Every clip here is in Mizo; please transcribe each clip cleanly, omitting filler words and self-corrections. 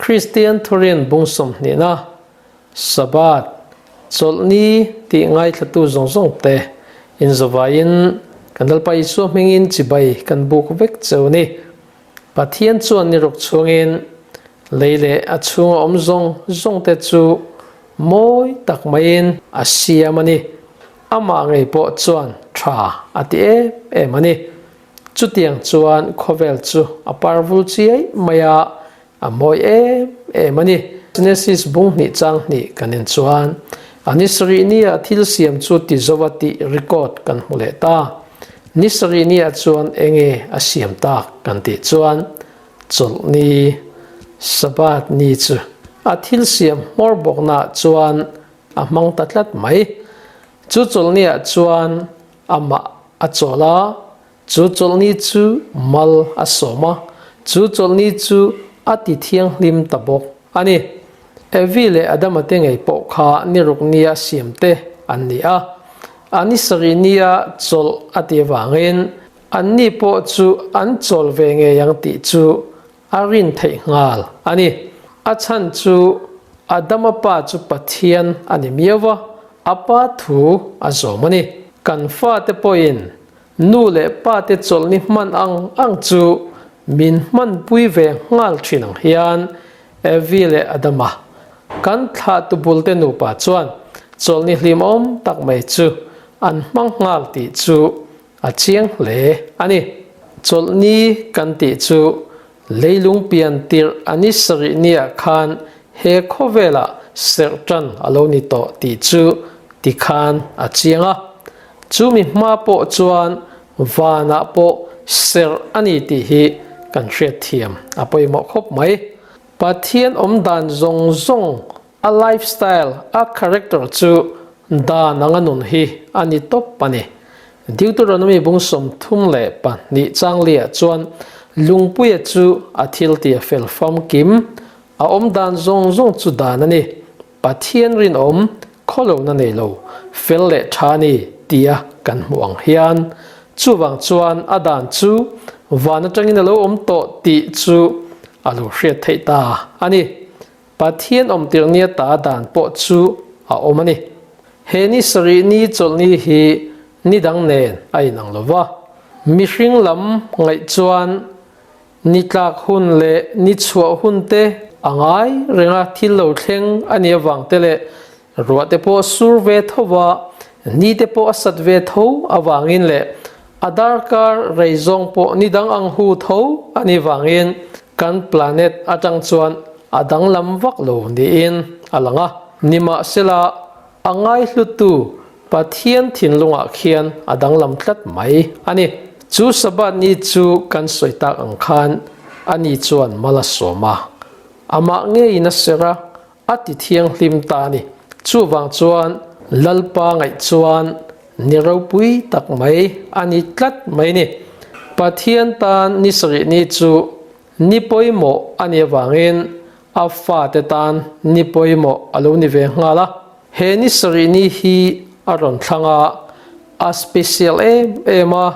Kristian Thurin bung sawmhnihna, Sabbath, Chawlhni tih ngaithlatu zawng zawng te inzawvaiin kan Lalpa Isua hmingin chibai kan buk vek cheu ni. Pathian chuan ni ruk chhungin lei leh a chhunga awm zawng zawng te chu mawi tak maiin a siam a ni. Amah ngei pawh chuan tha a ti em em a ni. Chutiang chuan khawvel chu a parvul chiai mai a, a mawi em em a ni. Genesis bung hnih chang hnih kan en chuan a ni sarih nia thil siam chu ti zo a tih record kan hmu leh ta. Ni sarih nia chuan enge a siam tak kan tih chuan chawlhni, Sabbath, ni chu a thil siam hmawr bawknaah chuan a hmang ta tlat mai. Chu chawlhniah chuan Amah a chawl a, chu chawlhni chu mal a sawm a, chu chawlhni chu a ti thianghlim ta bawk a ni. Evi leh Adama te ngei pawh kha ni ruk nia siam te an ni a, a ni sarih nia chawlh a ti avangin anni pawh chu an chawl ve ngei ang tih chu a rin theih nghal a ni. A chhan chu Adama pa chu Pathian a ni miau va, a pa thu a zawm a ni. Kan fate pawhin nu leh pate chawlhni hman ang ang chu min hmanpui ve nghal thin ang hian Evi leh Adama kan thlahtu bulte nupa chuan chawlhni hlimawm tak mai chu an hmang nghal tih chu A chiang hle a ni. Chawlhni kan tih chu leilung pian tirh a ni sarih niah khan he khawvelah serh tan a lo ni tawh tih chu ti khan a chiang a. Chumi hma pawh chuan vanah pawh serh a ni tih hi kan hriatthiam a pawimawh khawp mai. Pathian awmdan zawng zawng A lifestyle, a character chu dan anga nun hi a ni tawp a ni. Deuteronomy bung 32 changlia chuan Lungpuia chu a thil tih a fel famkim, a awm dan zawng zawng chu dan a ni. Pathian rinawm, khawlohna nei lo, fel leh tha a ni tia kan hmuh ang hian. Chuvang chuan a dan chu van atangin a lo awm tawh tih chu a lo hriat theih ta a ni. Pathian awmtir nia ta dan pawh chu a awm a ni. He ni sarih ni chawlhni hi ni dang nen a inang lo va. Mihring lam ngaih chuan ni tlak hun leh ni chhuah hun te a ngai reng a, thil lo thleng a nih avang te leh ruah te pawh a sur ve tho va, ni te pawh a sat ve tho avangin leh a darkar rei zawng pawh ni dang ang hu tho a nih vangin kan planet atang chuan a danglam vak lo niin a lang a. Nimahsela, a ngaihlutu Pathian thinlungah khian a danglam tlat mai a ni. Chu Sabbath ni chu kan sawi tak ang khan ani chuan mal a sawm a, amah ngeiin a ser a, a ti thianghlim ta a ni. Chuvang chuan Lalpa ngaih chuan ni ropui tak mai a ni tlat mai ni. Pathian tan ni sarih ni chu ni pawimawh a nih avangin a fate tan ni pawimawh a lo ni ve nghal a. He ni sarih ni hi a rawn thlang a, a special em em a,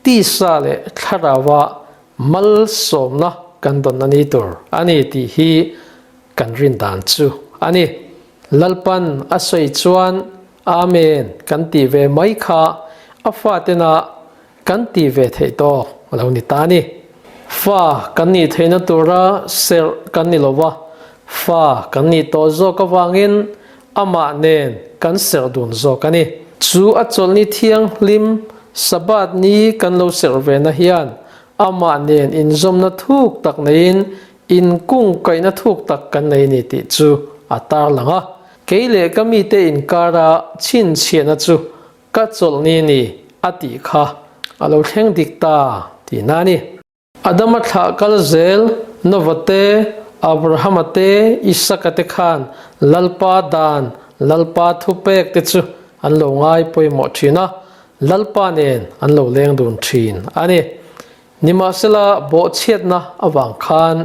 tisa leh thlarauva malsawmna kan dawn a ni tur a ni tih hi kan rin dan chu a ni. Lalpan a sawi chuan Amen kan tih ve mai kha a fatena kan tih ve theih tawk a lo ni ta a ni. Fa kan nih theihna tura serh kan ni lo va, fa kan nih tawh zawk avangin amah nen kan serh dun zawk a ni. Chu a chawlhni thianghlim Sabbath ni kan lo serh vena hian amah nen inzawmna thuk tak neiin Inkungkaihna thuk tak kan nei ni tih chu a tarlang a, kei leh ka mite inkara chhinchhiahna chu ka chawlhni ni a tih kha a lo thleng dik ta tihna a ni. Adama thlah kal zel Nova te, Abrahama te, Isaka te khan Lalpa dan, Lalpa thupek te chu an lo ngai pawimawh thin a, Lalpa nen an lo leng dun thin a ni. Nimahsela, bawhchhiatna avang khan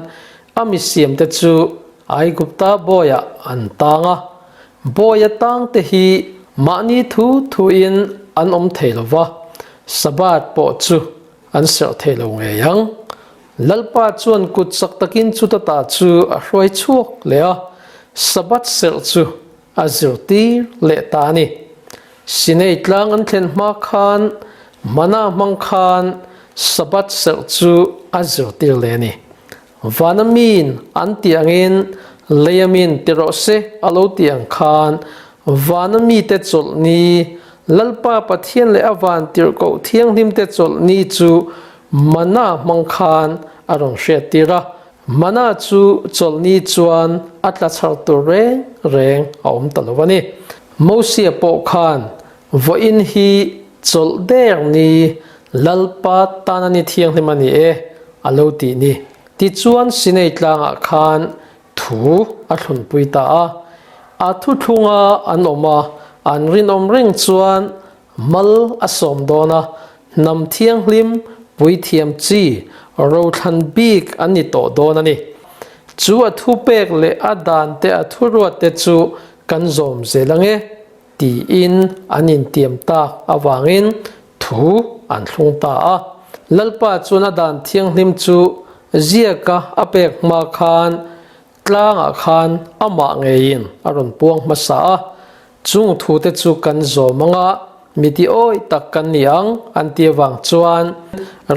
a mi siamte chu Aigupta bawiah an tang a. Bawia tangte hi mahni thu thuin an awm thei lo va, Sabbath pawh chu an serh thei lo ngei ang. Lalpa chuan kut chak takin chuta ta chu a hruai chhuak leh a, Sabbath serh chu a zirtir leh ta a ni. Sinai tlang an thlen hma khan Mana hmang khan Sabbath serh chu a zirtir leh a ni. Vana min an tih angin leia min ti rawh se a lo tih ang khan vana mite chawlhni, Lalpa Pathian leh a vantirhkoh thianghlimte chawlhni chu Mana hmang khan a rawn hriattir a. Mana chu chawlhni chuan a tla chhar tur reng reng a awm ta lo a ni. Mosia pawh khan vawiin hi chawlh der ni Lalpa tana ni thianghlim a ni e a lo tih ni. Tichuan Sinai tlangah khan thu a thlunpui ta a. A thuthlunga an awm a, an rinawm reng chuan mal a sawm dawn a, hnam thianghlim, puithiam chi, rothlan bik an ni tawh dawn a ni. Chu a thupek leh a dan te a thuruat te chu kan zawm zel ang e, tiin an intiam tak avangin thu an thlung ta a. Lalpa chuan a dan thianghlim chu ziaka a pek hma khan tlangah khan amah ngeiin a rawn puang hmasa a, chung thute chu kan zawm anga mi ti awi tak kan ni ang an ti avang chuan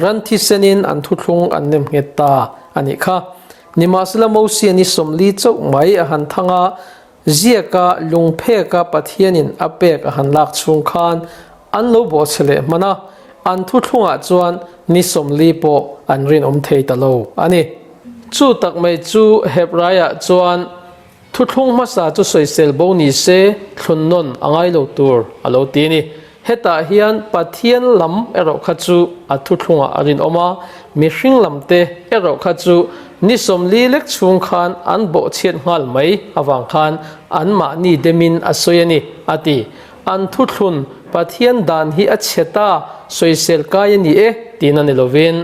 ran thisenin an thuthlung an nem nghet ta a nih kha. Nimahsela Mosia ni 40 chauh mai a han thang a, Ziaka lungpheka Pathianin a pek a han lak chhung khan an lo bawhchhe leh hman a, an thuthlungah chuan ni 40 pawh an rinawm thei ta lo a ni. Chu tak mai chu Hebraiah chuan thuthlung hmasa chu sawisel bo ni se thlun nawn a ngai lo tur a lo ti a ni. Hetah hian Pathian lam erawh kha chu a thuthlungah a rinawm a, mihring lamte erawh kha chu ni 40 lek chhung khan an bawhchhiat nghal mai avang khan anmahni demin a sawi a ni, a ti. An thuthlun Pathian dan hi a chhe ta, sawisel kai a ni e tiin a ni lovin,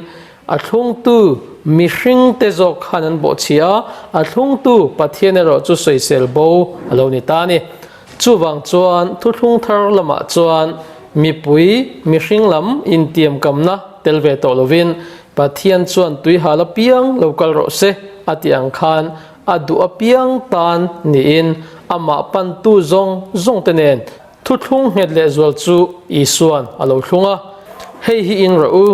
a thlungtu mihringte zawk khan an bawhchhia a, a thlungtu Pathian erawh chu sawisel bo a lo ni ta a ni. Chuvang chuan thuthlung thar lamah chuan mipui mihring lam intiamkamna tel ve tawh lovin Pathian chuan tuihal apiang lo kal rawh se a tih ang khan a duh apiang tan niin amah pantu zawng zawngte nen thuthlung nghet lehzual chu Isuan a lo thlung a. Hei hi in rawh u,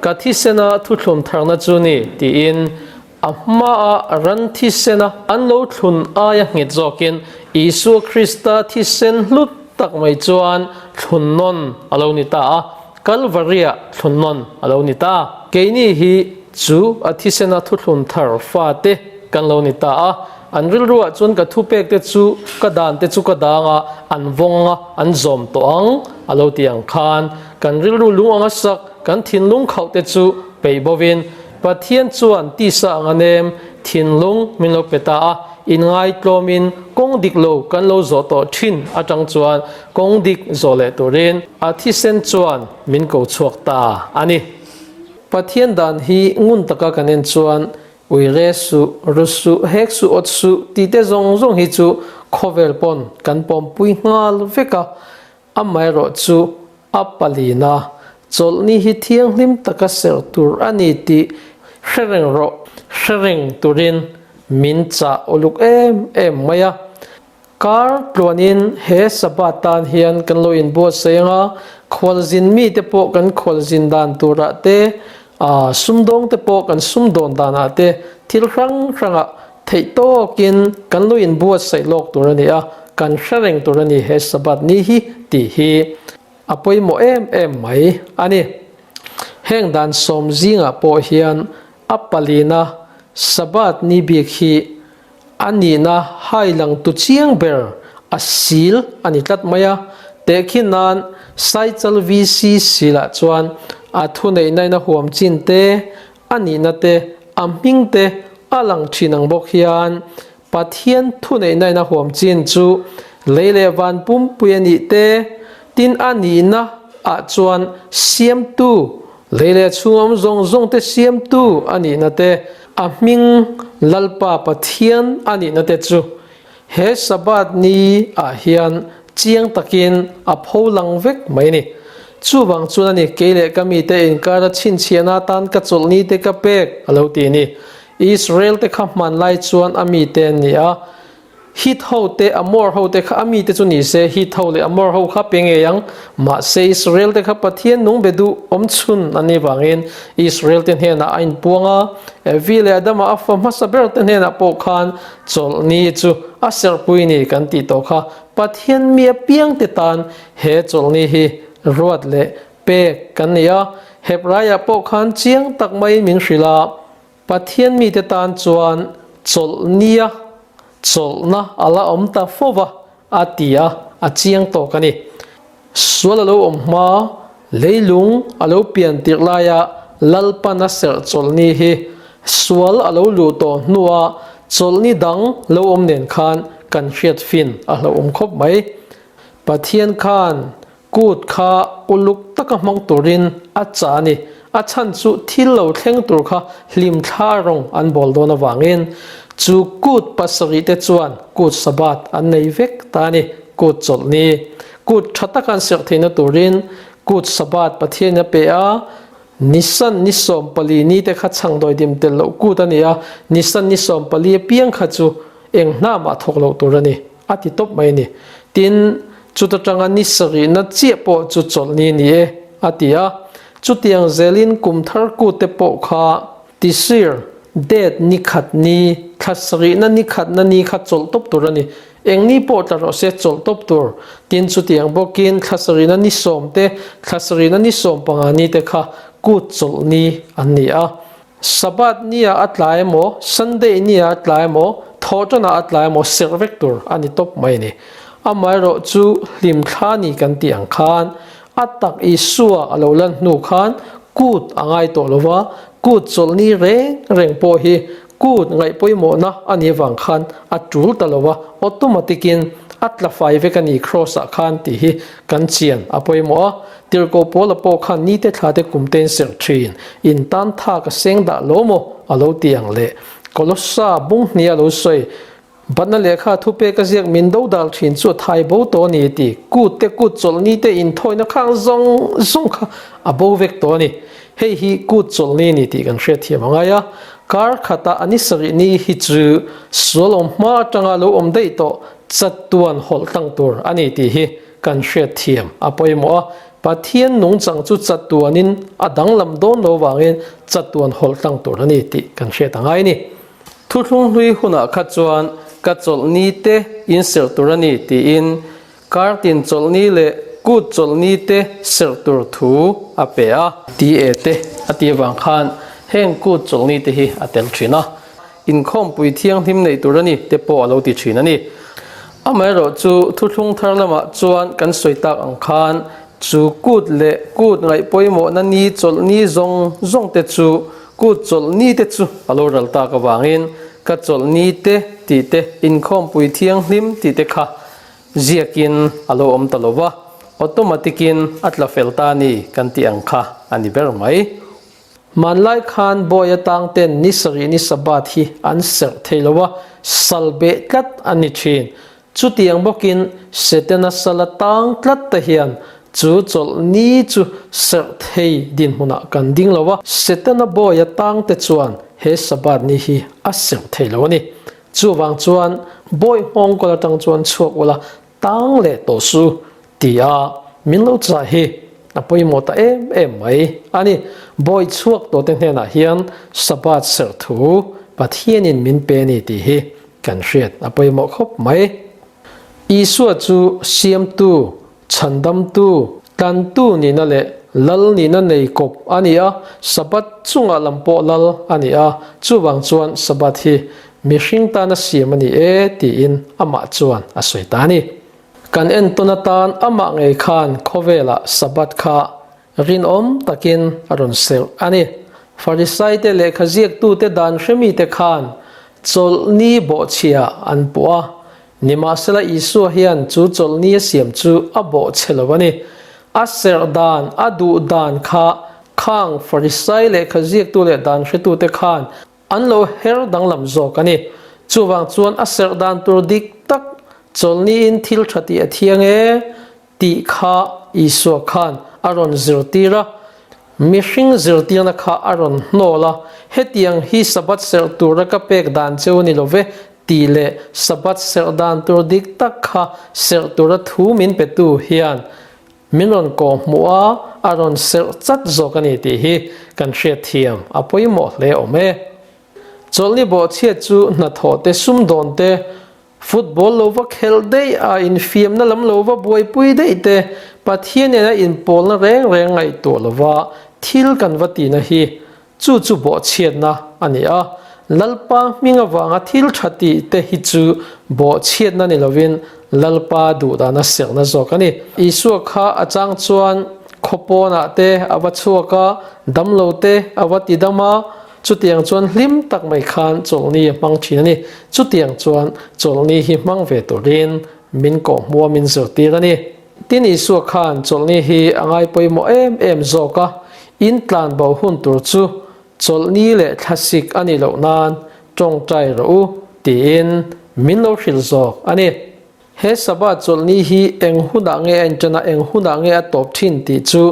ka thisena thuthlum tharna chu ni tiin A hmaa ran thisena an lo thlun aia nghet zawkin Isua Krista thisen hlut tak mai chuan thlun nawn a lo ni ta a, Kalvaria thlun nawn a lo ni ta. Keini hi chu a thisena thuthlun thar fate kan lo ni ta a, an rilruah chuan ka thupekte chu ka dante chu ka dang a, an vawng a, an zawm tawh ang a lo ti ang khan kan rilru lung anga sak kan thinlung khauhte chu peih bovin Pathian chuan tisa anga nem thinlung min lo pe ta a, inngaihtlawmin kawng dik lo kan lo zawh tawh thin atang chuan kawng dik zawh leh turin a thisen chuan min ko chhuak ta a ni. Pathian dan hi ngun taka kan en chuan ui re suh, ru suh, hek suh, awt suh tih te zawng zawng hi chu khawvel pawn kan pawmpui nghal vek a, Amaherawh chu a palina chawlhni hi thianghlim taka serh tur a ni tih hre reng rawh, hre reng turin min chah uluk em em mai a. Kar tluanin he Sabbath tan hian kan lo inbuatsaih ang a, khualzin mite pawh kan khualzin dan turah te, sumdawngte pawh kan sumdawn danah te thil hrang hrangah Theih tawkin kan lo inbuatsaih lawk tur a ni a, kan hre reng tur a ni he Sabbath ni hi tih hi a pawimawh em em mai a ni. Heng dan sawm zingah pawh hian a palina Sabbath ni bik hi a nihna hai lang tu chiang ber a sil a ni tlat mai a, tehkhin nan Saichal VC silah chuan a thuneihna in a huam chin te, A nihna te, a hming te a lang thin ang bawk hian Pathian thuneihna in a huam chin chu lei leh van pumpui a nih te, tin a nihna ah chuan siamtu, lei leh chhung awm zawng zawng te siamtu a nihna te, a hming Lalpa Pathian a nihna te chu he Sabbath ni ah hian chiang takin a pho lang vek mai a ni. Chuvang chuan a ni, kei leh ka mite inkara chhinchhiahna atan ka chawlhni te ka pek, a lo ti a ni. Israel te kha hmanlai chuan a mite an ni a. Hit ho te, Amor ho te kha a mite chu ni se, Hit ho leh Amor ho kha pe ngei ang. Mahse, Israel te kha Pathian nung be duh awm chhun an nih vangin Israel te hnenah a inpuang a. Evi leh Adama a fa hmasa ber te hnenah pawh khan chawlhni chu a serhpui ni kan tih tawh kha Pathian mi apiang te tan he chawlhni hi ruat leh pek kan ni a. Hebraiah pawh khan chiang tak maiin min hrilh a. Pathian mite tan chuan chawlhnia chawlhna a la awm ta fo va, a ti a, a chiang tawk a ni. Sual a lo awm hma, leilung a lo pian tirh laia Lalpan a serh chawlhni hi sual a lo luh tawh hnua chawlhni dang lo awm nen khan kan hriat fin a hlauhawm khawp mai. Pathian khan Kut kha uluk taka hmang turin a chah a ni. A chhan chu thil lo thleng tur kha hlimthla rawng an bawl dawn avangin chu kut pasarih te chuan kut Sabbath an nei vek ta a ni. Kut chawlhni, kut tha taka an serh theihna turin kut Sabbath Pathianin a pe a, Nisan ni 14 ni te kha chhangdawi dim tel loh kut a ni a, Nisan ni 14 apiang kha chu eng hnamah thawk loh tur a ni. A ti tawp mai a ni. Tin, chuta tanga ni sarihna chiah pawh chu chawlhni ni e, a ti a. Chutiang zelin kum thar kute pawh kha tisir, date, ni khat ni, thla sarihna ni khatna ni kha chawlh tawp tur a ni. Eng ni pawh tla rawh se chawlh tawp tur. Tin, chutiang bawkin thla sarihna ni sawm te, thla sarihna ni 15 ni te kha kut chawlhni an ni a. Sabbath nia a tla emaw, Sunday nia a tla emaw, thawhṭanah a tla emaw serh vek tur a ni tawp mai a ni. Amaherawh chu hlimthla ni kan tih ang khan a tak Isua a lo lan hnu khan kut a ngai tawh lo va, kut chawlhni reng reng pawh hi kut ngaihpawimawhna a nih avang khan a tul ta lo va, automatic in a tla fai vek a ni Kraws ah khan tih hi kan chian a pawimawh a. Tirhkoh Paula pawh khan nite thlate kum te in serh thin, in tan tha ka seng dah lo maw a lo ti ang le. Kolossa bung hnia lo sawi, Batna lehkha thupek a ziak min do dal thin chu a thai bo tawh a ni ti, kut te kut chawlhni te inthawina khang zawng zawng kha a bo vek tawh a ni. Hei hi kut chawlhni a ni tih kan hriatthiam a ngai a, kar khata a ni sarih ni hi chu sual awm hma atanga lo awm daih tawh chatuan hawlh tlang tur a ni tih hi Kan hriatthiam a pawimawh a, Pathian nungchang chu chatuanin a danglam dawn lo vangin chatuan hawlh tlang tur a ni tih kan hriat a ngai a ni. Thuthlung hlui hunah kha chuan ka chawlhni te in serh tur a ni tiin kartin chawlhni leh kut chawlhni te serh tur thu a pe a. Ti e te a ti avang khan heng kut chawlhni te hi a tel thin a. Inkhawmpui thianghlim neih tur a ni te pawh a lo ti thin a ni. Amaherawh chu thuthlung thar lamah chuan kan sawi tak ang khan chu kut leh kut ngaih pawimawhna ni chawlh ni zawng zawng te chu kut chawlh ni te chu a lo ral tak avangin ka chawlh ni te tih te inkhawmpui thianghlim tih te kha ziakin a lo awm ta lo va, automatic in a tla fel ta a ni kan tih ang kha a ni ber mai. Hmanlai khan bawi atang ten ni sarih ni Sabbath hi an serh thei lo a, sal beh tlat an ni thin. Chutiang bawkin Setana sal atang tlat te hian chu chawlh ni chu serh thei dinhmunah kan ding lo a, Setana bawi atang te chuan he Sabbath ni hi a serh thei lo a ni. Chuvang chuan bawi nghawngkawl atang chuan chhuak ula Tang leh tawh su ti a min lo chah hi a pawimawh ta em em mai a ni. Bawi chhuak tawh te hnenah hian Sabbath serh thu Pathianin min pe a ni tih hi kan hriat a pawimawh khawp mai. Isua chu Siamtu, Chhandamtu, Tlantu nihna leh Lal nihna nei kawp a ni a, Sabbath chungah lam pawh Lal a ni a, chuvang chuan Sabbath hi Mihring tana siam a ni e tiin amah chuan a sawi ta a ni. Kan entawn atan amah ngei khan khawvelah Sabbath kha rinawm takin a rawn serh a ni. Farisaite lehkha ziaktute dan hremite khan chawlhni bawhchhia an puh a, nimahsela Isua hian chu chawlhni a siam chu a bawhchhe lo a ni. A serh dan, a duh dan kha khang Farisai lehkha ziaktu leh dan hretute khan An lo her danglam zawk a ni. Chuvang chuan a serh dan tur dik tak chawlhniin thil tha tih a thiang e tih kha Isua khan a rawn zirtir a, mihring zirtirna kha a rawn hnawl a, hetiang hi Sabbath serh tura ka pek dan cheu ni lo ve tih leh Sabbath serh dan tur dik tak kha serh tura thu min petu hian min rawn kawh hmuh a, a rawn serh chat zawk a ni tih hi kan hriatthiam a pawimawh hle awm e. Chawlhni bawhchhiat chu hnathawh te, sumdawn te, football lo va khelh daih a, infiamna lam lo va buaipui daih te, Pathian nena inpawlna reng reng ngaihtuah lova thil kan va tihna hi chu chu bawhchhiatna a ni a. Lalpa hming avanga thil tha tih te hi chu bawhchhiatna ni lovin Lalpa duhdana serhna zawk a ni. Isua kha a chang chuan khawpawnah te a va chhuak a, damlo te a va tidam a, Chutiang chuan hlim tak mai khan chawlhni a hmang thin a ni. Chutiang chuan chawlhni hi hmang ve turin min kawhhmuha min zirtir a ni. Tin Isua khan chawlhni hi a ngai pawimawh em em zawk a, in tlan bo hun tur chu chawlhni leh thlasik a nih loh nan tawngtai rawh u tiin min lo hrilh zawk a ni. He Sabbath chawlhni hi eng hunah nge a inṭan a, eng hunah nge a tawp thin tih chu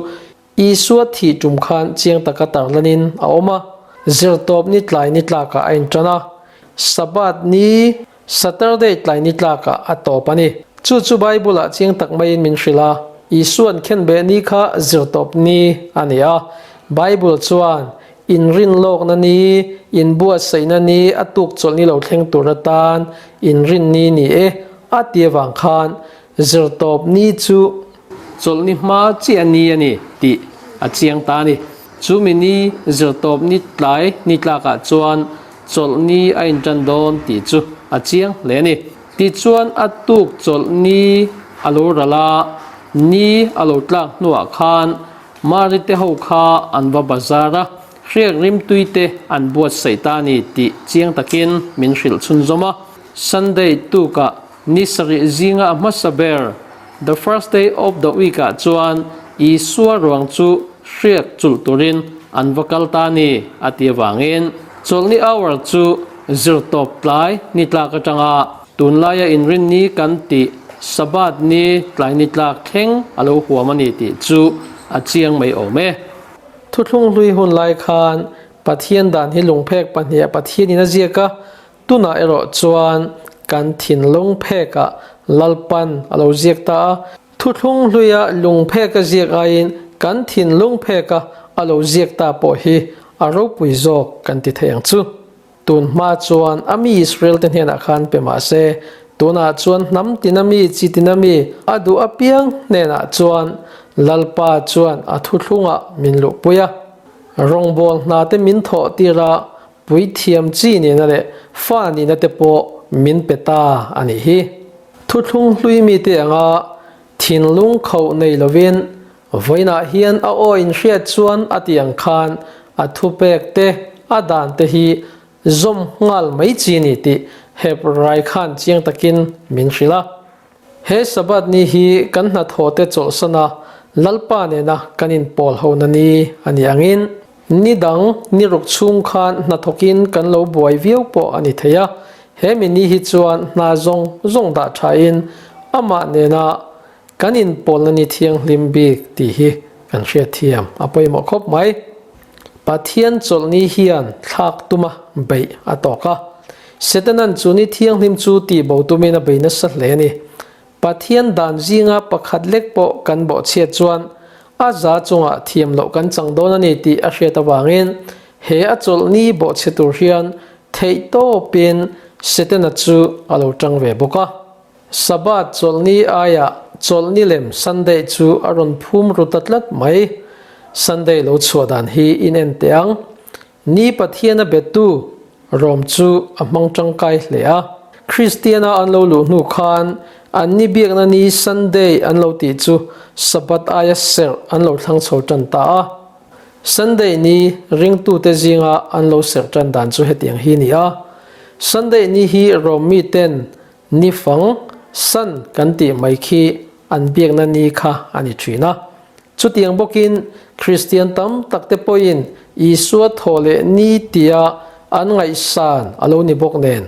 Isua thih tum khan chiang taka tarlanin a awm a, zirtawp ni tlai ni tlakah a inṭan a, Sabbath ni, Saturday, tlai ni tlakah a tawp a ni. Chu chu Bible-ah chiang tak maiin min hrilh a, Isua'n khenbeh ni kha zirtawp ni a ni a. Bible chuan, Inrinlawkna ni, inbuatsaihna ni, a tuk chawlh ni lo thleng tur atan inrin ni ni e, a ti avang khan zirtawp ni chu Chawlhni hma chiah ni a ni tih a chiang ta a ni. Chumi ni zirtawp ni tlai ni tlakah chuan chawlhni a intan dawn tih chu a chiang hle a ni. Tichuan a tuk chawlhni a lo ral a, ni a lo tlak hnuah khan Mari te ho kha an va bazar a, hriak rimtui te an buatsaih ta a ni tih chiang takin min hrilh chhunzawm a. Sunday tukah Ni sarih zinga a hmasa ber, the first day of the week ah chuan Isua ruang chu hriak chulh turin an va kal ta a ni, a ti avangin chawlhni hour chu zirtawp tlai ni tlak atanga tunlaia inrinni kan tih Sabbath ni tlai ni tlak thleng a lo huam a ni tih chu a chiang mai awm e. Thuthlung hlui hun lai khan Pathian dan hi lungphek pahniha Pathianin a ziak a, Tunah erawh chuan kan thinlung phekah Lalpan a lo ziak ta a, thuthlung hluia lung phek a ziak aiin kan thinlung pheka a lo ziak ta pawh hi a ropui zawk kan ti thei ang chu. Tun hma chuan a mi Israel te hnenah khan pe mah se, tunah chuan hnam tina mi, chi tina mi, a duh apiang hnenah chuan Lalpa chuan a thuthlungah min luhpui a, rawngbawl hna te min thawh tir a, Puithiam chi nihna leh fa nihna te pawh min pe ta a nih hi. Thuthlung hlui mite anga thinlung khauh nei lovin vawiinah hian a aw inhriat chuan a tih ang khan a thupek te a dan te hi zawm nghal mai chi ni tih Hebrai khan chiang takin min hrilh a. He Sabbath ni hi kan hnathawh te chawlhsan a Lalpa nena kan inpawl hona ni a nih angin, Ni dang, ni ruk chhung khan hnathawkin kan lo buai viau pawh a ni thei a, he mi ni hi chuan hna zawng zawng dah thain amah nena kan inpawlna ni thianghlim bik tih hi kan hriatthiam a pawimawh khawp mai. Pathian chawlhni hian thlak tuma beih a tawk a, Setanan chu ni thianghlim chu tihbo tumin a bei nasa hle a ni. Pathian dan zinga pakhat lek pawh kan bawhchhiat chuan a za chungah thiam loh kan chang dawn a ni tih a hriat avangin he a chawlhni bawhchhe tur hian theih tawpin Setana chu a lo tang ve bawk a. Sabbath chawlhni aiah chawlhni lem Sunday chu a rawn phum ru ta tlat mai. Sunday lo chhuah dan hi in en teh ang. Ni Pathian a betu Rom chu a hmang tangkai hle a. Kristiana an lo luh hnu khan an ni biakna ni Sunday an lo tih chu Sabbath aia serh an lo thlang chho tan ta a. Sunday ni ringtute zinga an lo serh tan dan chu hetiang hi ni a. Sunday ni hi Rom miten ni fang, sun, kan tih mai khi an biakna ni kha a ni thin a. Chutiang bawkin Kristian tam takte pawhin Isua thaw leh ni tia an ngaihsan a lo ni bawk nen,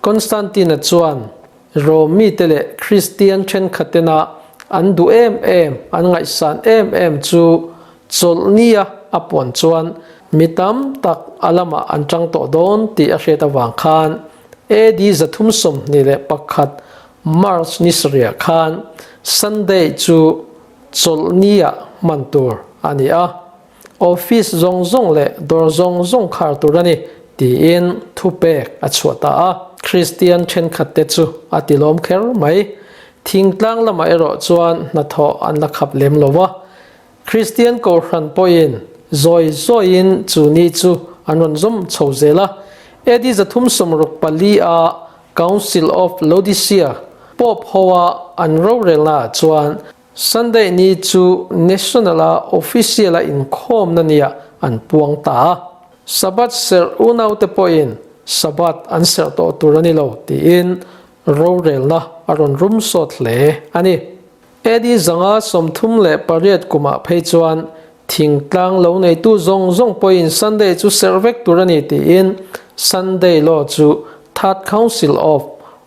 Constantine-a chuan Rom mite leh Kristian thenkhatena an duh em em, an ngaihsan em em chu Chawlhnia a puan chuan mi tam tak a lamah an tang tawh dawn tih a hriat avang khan AD 321 March ni sarih khan Sunday chu Chawlhnia hman tur a ni a, office zawng zawng leh dawr zawng zawng khar tur a ni tiin thupek a chhuah ta a. Kristian thenkhatte chu a tilawm kher mai. Thingtlang lamah erawh chuan hnathawh an la khap lem lo va. Kristian Kohhran pawhin zawi zawiin chu ni chu an rawn zawm chho zel a. AD 364 a Council of Laodicea Pope hoa an rorelnaah chuan Sunday ni chu national-a official-a inkhawmna niah an puang ta a. Sabbath serh unaute pawhin Sabbath an serh tawh tur a ni lo tiin rorelna a rawn rum sawt hle a ni. AD 538 kumah phei chuan thingtlang lo neitu zawng zawng pawhin Sunday chu serh vek tur a ni tiin Sunday Law chu Third Council of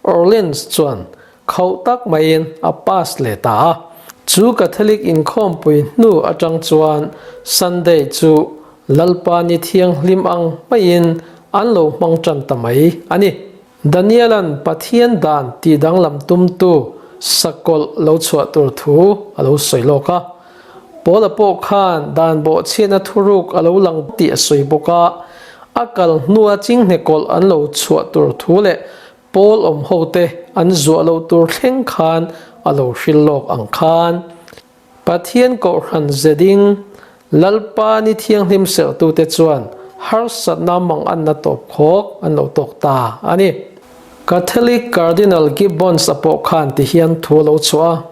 Orleans chuan khauh tak maiin a pass leh ta a. Chu Catholic inkhawmpui hnu atang chuan Sunday chu Lalpa ni thianghlim ang maiin an lo hmang tan ta mai a ni. Daniela'n Pathian dan tih danglam tumtu sakawlh lo chhuah tur thu a lo sawi lawk a. Paula pawh khan dan bawhchhiatna thuruk a lo lang tih a sawi bawk a. A kal hnua chinghne kawlh an lo chhuah tur thu leh Paul awm hote an zuah loh tur thleng khan a lo hril lawk ang khan. Pathian Kohhran zeding Lalpa ni thianghlim serhtute chuan harsatna mang anna tawp khawk an lo tawk ta a ni. Catholic Cardinal Gibbons a pawh khan ti hian thu a lo chhuah a,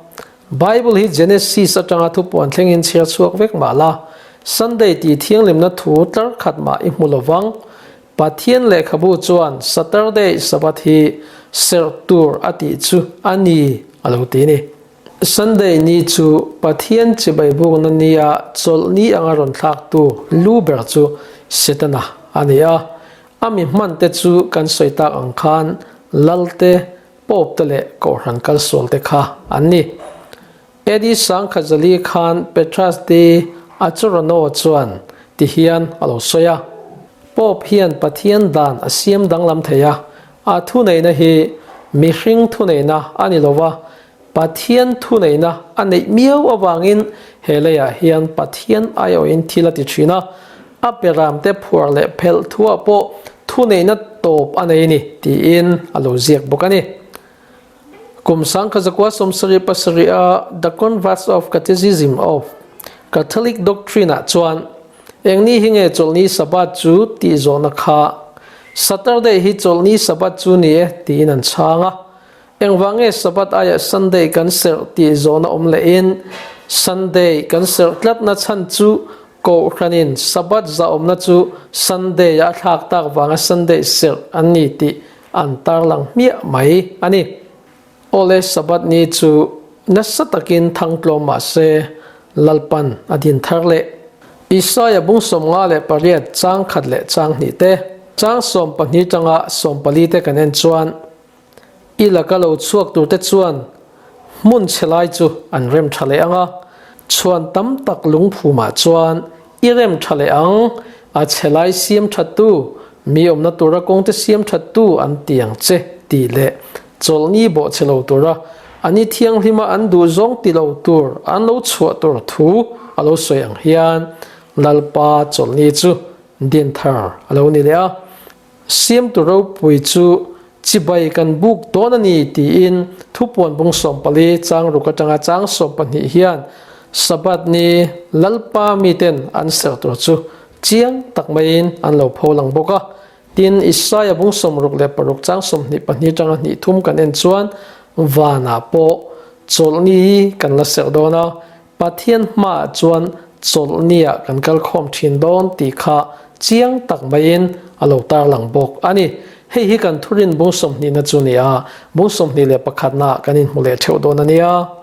Bible hi Genesis atanga thupuan thlengin chhiar chhuak vek mah la, Sunday tih thianghlimna thu tlar khat mah i hmu lovang. Pathian lehkhabu chuan Saturday Sabbath hi serh tur a tih chu a ni a lo ti a ni. Sunday ni chu Pathian chibai bukna nia chawlhni anga rawn thlaktu lu ber chu Setana a ni a. A mi hmante chu kan sawi tak ang khan Lalte, Pope te leh Kohhran kalsualte kha an ni. AD 1004 khan Petrus de Acorano chuan ti hian a lo sawi a, Pope hian Pathian dan a siam danglam thei a, a thuneihna hi mihring thuneihna a ni lo va, Pathian thuneihna a neih miau avangin he leiah hian Pathian aiawhin thil a ti thin a, a peramte phuar leh phelh thuah pawh thuneihna tawp a nei a ni tiin a lo ziak bawk a ni. Kum 1977 a The Converts of Catechism of Catholic Doctrine ah chuan eng ni hi nge chawlhni Sabbath chu tih zawhna kha Saturday hi chawlhni Sabbath chu ni e tiin an chhang a. Engvang nge Sabbath aiah Sunday kan serh tih zawhna awm lehin Sunday kan serh tlatna chhan chu Kohhranin Sabbath zahawmna chu Sunday a thlak tak vanga Sunday serh an ni tih an tarlang hmiah mai a ni. Awle Sabbath ni chu nasa takin thangtlawm mah se Lalpan a din thar leh. Isaiah bung 58 chang khat leh chang hnih te, chang 12 tanga 14 te kan en chuan I laka lo chhuak turte chuan hmun chhe lai chu an rem tha leh ang a, chhuan tam tak lungphumah chuan i rem tha leh ang, a chhe lai siam thattu, mi awmna tura kawngte siam thattu an ti ang che tih leh chawlhni bawh chhe lo tura a ni thianghlima an duh zawng ti lo tur an lo chhuah tur thu a lo sawi ang hian Lalpa chawlhni chu din thar a lo ni leh a. Siamtu ropui chu chibai kan buk dawn a ni tiin thupuan bung 14 chang ruk atanga chang 12 hian Sabbath ni Lalpa miten an serh tur chu chiang tak maiin an lo pho lang bawk a. Tin, Isaia bung 66 chang 22 atanga hnih thum kan en chuan vanah pawh chawlhni kan la serh dawn a, Pathian hmaah chuan chawlhniah kan kal khawm thin dawn tih kha chiang tak maiin a lo tarlang bawk a ni. Hei hi kan thurin bung 20na chu ni a, bung 21 naah kan inhmu leh theuh dawn a nia.